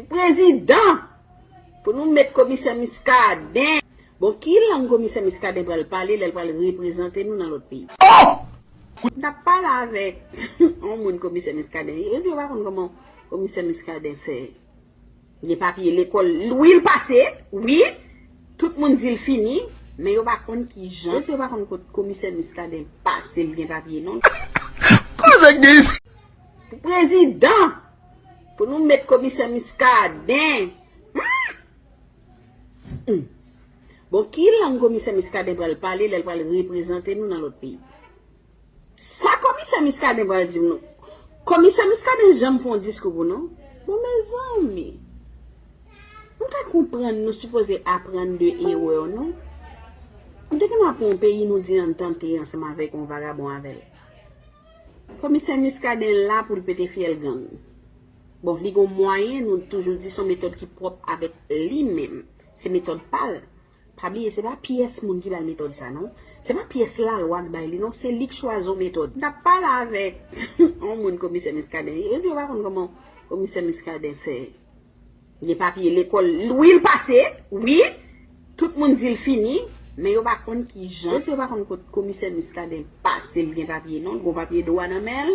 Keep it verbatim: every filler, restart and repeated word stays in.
Prezidan, pou nou met komisè Miskaden. Bon, ki lang komisè Miskaden pral pale lè l pral reprezante nou nan lòt peyi? M t ap pale avèk yon moun komisè Miskaden. Yo di yo pa konn kòman komisè Miskaden fè gen papye lekòl. Wi, l pase, wi. Tout moun di l fini, men yo pa konn ki jan. Yo di yo pa konn kot komisè Miskaden pase l gen papye non. Pou prezidan, pou nou met komisè Miskaden. Hmm. Bon, ki lang komisè Miskaden pral pale lè l pral reprezante nou nan lòt peyi? Sa komisè Miskaden pral di m nou? Komisè Miskaden janm fè yon diskou pou nou? Bon, mezanmi, m ka konprann nou sipoze aprann de erè nou. M te gen ap yon peyi nou di ann tante ansanm avèk yon vagabon avè l. Komisè Miskaden la pou l pete fyèl gang. Bon, li gon mwayen, nou toujou di se yon metòd ki pwòp avèk li menm. Se metòd pa l. Pa bliye, se pa pyès moun ki ba l metòd sa non. Se pa pyès lalwa ki bay li non, se li k chwazi yon metòd. M t ap pale avèk yon moun komisè Miskaden. Yo di yo pa konn kòman komisè Miskaden fè gen papye lekòl. Wi, l pase, wi. Tout moun di l fini, men yo pa konn ki jan. Yo di yo pa konn kot komisè Miskaden pase l gen papye non, l gon papye dwa nan men l.